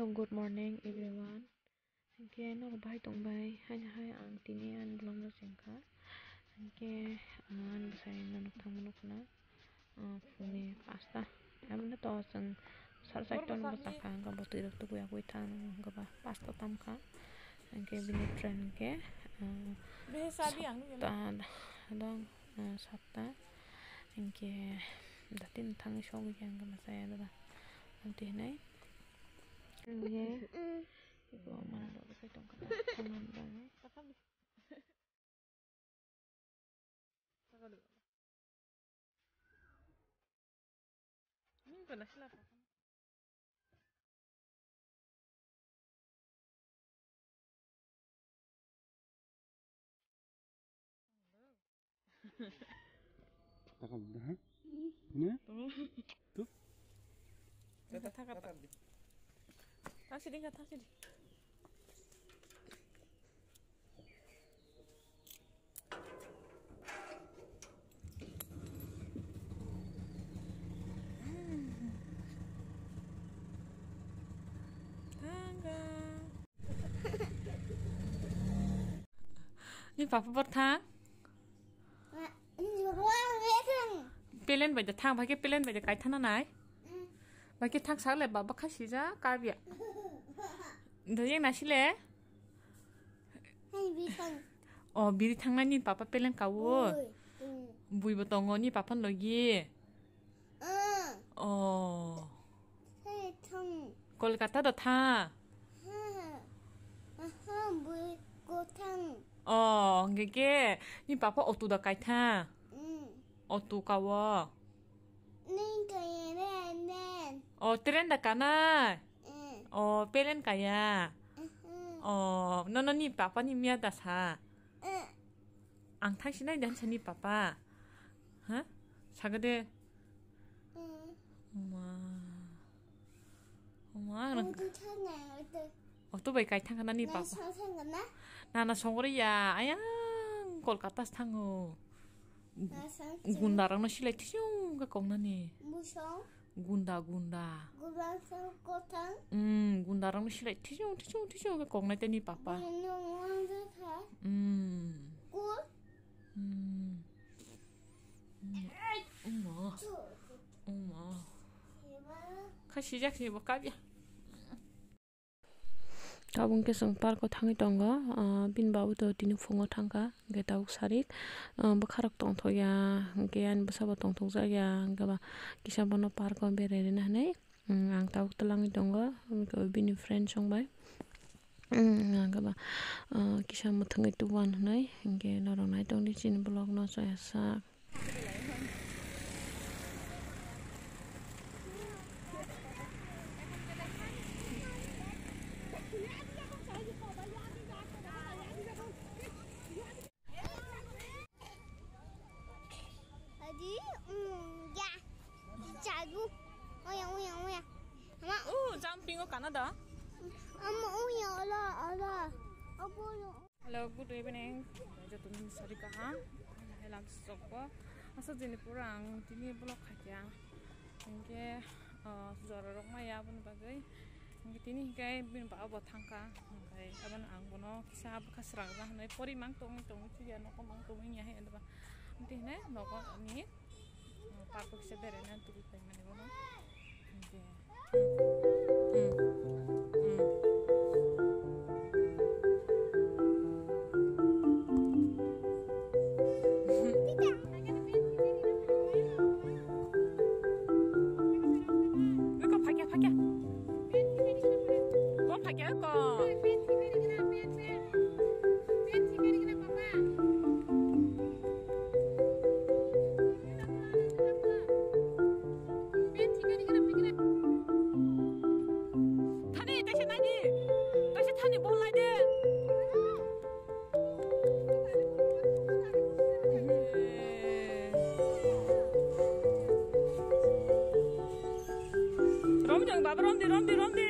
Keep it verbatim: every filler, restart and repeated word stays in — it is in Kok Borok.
Good morning everyone. Hinkhe norok bahai tongbai, haino hai ang tini ani vlog no chengkha. Hinkhe, ah, ani bwsai no nukthang mano khna, ah, phungni pasta. Aboni to chwng sar chaita no bwchakha, hwnkhe bo twi rok tubuya gwi thang, hwnkhe ba pasta tamkha. Hinkhe bini train hinkhe, ah, satta dong, ah, satta. Hinkhe datin thangwi sogwi khe hwnkhe bwsai ano ba. Amtwi hinai. Hinkhe. Iko manwi rok sai tongkha, thangmani bagwi. Taka bunda, ha? Ne? Tu? Taka taka. Taksi ding, taksi ding. Tangga. Ni papa bor thang? Pelen bai da thang, bai ke pelen bai da kai thana nai. Bai ke thang sak le baba kha sija kabya. Do yang nasi le? Hai, biri thang. Oh, biri thang nai ni papa pelen kawo. Oi, mm. Bui bo tongo ni papa logi. Ah. Oh. Hai thang. Kolkata da tha. Ha. Aha, bui ko thang. Oh, hwnkhe khe ni papa auto da kai tha. Mm. Auto kawo. Ning kaya ren ren. Oh, train da kana. Mm. Oh, pelen kaya. Mhm. Oh, nono ni papa ni miya da sa. Mm. Ang thangsi nai dan sani papa. Ha? Sagade. Mm. Ma. Ma, ang tu thang nai, tu. Oh, tu bai kai thang kana ni papa. Nana songori ya, ayang Kolkata thango. Gunda rang no silai thisung ka kong nani. Gunda, gunda. Gunda song kothang. Hmm, gunda rang no silai thisung, thisung, thisung ka kong nai tani papa. Bino ngong de kha. Hmm. Kul. Hmm. Hmm. Uma. Uma. Kha sijak ni bo kabya. Tabuk khe chwng park o thangwi tongo, ah, bini babu to tini phungo thangkha, hwnkhe tabuk sarik, ah, bwkharok tongthokya, hwnkhe ani bwsabo tongthokjakya, hwnkhe ba kisa bono park o berai rwna hinwi, mm, ang tabuk twlangwi tongo, hwnkhe bini friend chwngbai, mm, hwnkhe ba, ah, kisa mwthangwi tubu ano hinwi, hwnkhe norok nai tongdi chini vlog no chaya sak. Adi, mm, ya. Jagu. Oya, oya, oya. Ma. Oh, jumping o Canada. Ama, oya, ola, ola. Apo, oya. Hello, good evening. Joto ni sari kaham. Helam sokko. Asa jini pura ang tini vlog khaikha. Hingke, ah, jora rok maya aboni bagwi. Hingke tini hingke bini ba abo thangkha. Hingke aboni ang bono kisa bwkha srang rang hinwi pori mang tongwi tongwi chuya noko mang tongwi ya he ba. Tini nogo ni. Park o kisa beraina tubui paimani bono. Hingke. Hmm. Hmm. Wiko, phakya, phakya. Bo phakya, wiko. Thani, taisa naidi. Taisa thani bol naidi. Romdi, baba, romdi, romdi, romdi.